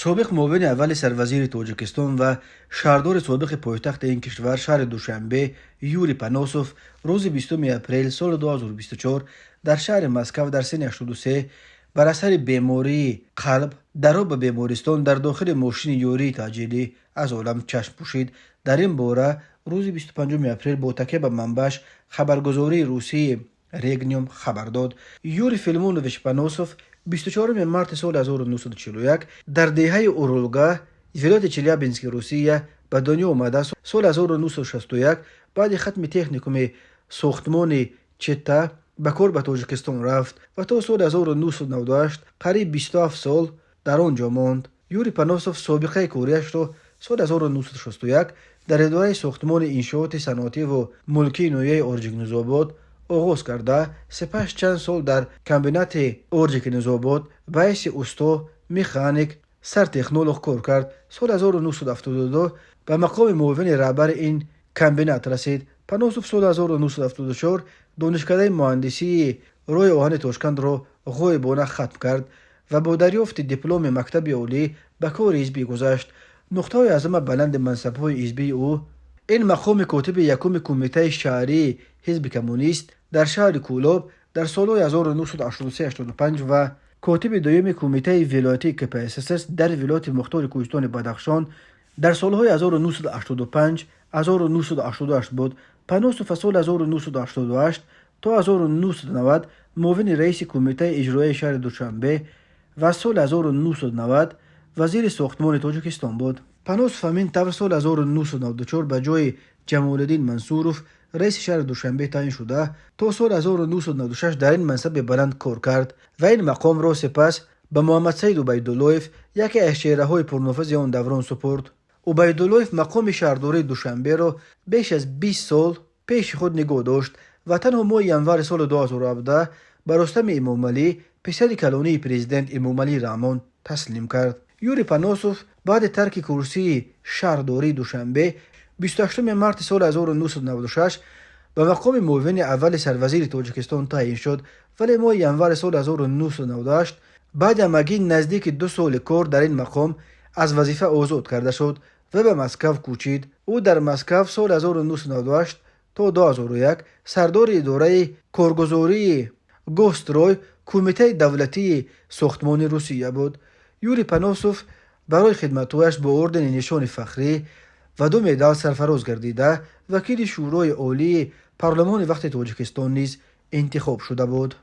Собиқ муовини аввали сарвазири Тоҷикистон ва шаҳрдори собиқи пойтахти ин кишвар, шаҳри Душанбе, Юрий Паносов рӯзи 20 апрел соли 2024 дар шаҳри Москав дар синни 83 бар асари бемории қалб дар роҳ ба бемористон дар дохили мошини ёрии таъҷилӣ аз олам чашм пӯшид. Дар ин бора рӯзи 25 апрел бо такя ба манбааш хабаргузории русии Регниум хабар дод. Юрий Филимонович Паносов 24 марти соли 1941 дар деҳаи Урулга, вилояти Челябински Русия ба дунё омада, соли 1961 баъди хатми техникуми сохтмони Чита ба кор ба Тоҷикистон рафт ва то соли 1998, қариб 27 сол, дар он ҷо монд. Юрий Паносов собиқаи кориашро соли 1961 дар идораи сохтмони иншооти саноативу мулкии ноҳияи Орҷикнизобод оғоз карда, сипас чанд сол дар комбинати Орҷикнизобод ба ҳайси усто, механик, сартехнолог кор кард. Соли 1972 ба мақоми муовини раҳбари ин комбинат расид. Паносов соли 1974 донишкадаи муҳандисии роҳи оҳани Тошкандро ғоибона хатм кард ва бо дарёфти дипломи мактаби олӣ ба кори ҳизбӣ гузашт. Нуқтаҳои аз ҳама баланди мансабҳои ҳизбии ӯ ин мақоми котиби якуми кумитаи шаҳрии ҳизби коммунист дар шаҳри Кӯлоб дар солҳои 1983-85 ва котиби дуюми кумитаи вилоятии КПСС дар вилояти мухтори кӯҳистони Бадахшон дар солҳои 1985-1988 буд. Паносов аз соли 1988 то 1990 муовини раиси кумитаи иҷроияи шаҳри Душанбе ва аз соли 1990 вазири сохтмони Тоҷикистон буд. Паносов ҳамин тавр соли 1994 ба ҷои Ҷамолиддин Мансуров раиси шаҳри Душанбе таъин шуда, то соли 1996 дар ин мансаби баланд кор кард ва ин мақомро сипас ба Муҳаммадсаид Убайдуллоев, яке аз чеҳраҳои пурнуфузи он даврон, супурд. Убайдуллоев мақоми шаҳрдории Душанберо беш аз 20 сол пеши худ нигоҳ дошт ва танҳо моҳи январи соли 2017 ба Рустами Эмомалӣ, писари калонии президент Эмомалӣ Раҳмон, таслим кард. Юрий Паносов баъди тарки курсии шаҳрдории Душанбе 28 марти соли 1996 ба мақоми муовини аввали сарвазири Тоҷикистон таъин шуд, вале моҳи январи соли 1998 баъди ҳамагӣ наздики 2 соли кор дар ин мақом аз вазифа озод карда шуд ва ба Москав кӯчид. Ӯ дар Москав соли 1998 то 2001 сардори идораи коргузории Госстрой, кумитаи давлатии сохтмони Русия буд. Юрий Паносов барои хидматҳояш бо ордени Нишони Фахрӣ ва ду медал сарфароз гардида, вакили Шӯрои Олии парлумони вақти Тоҷикистон низ интихоб шуда буд.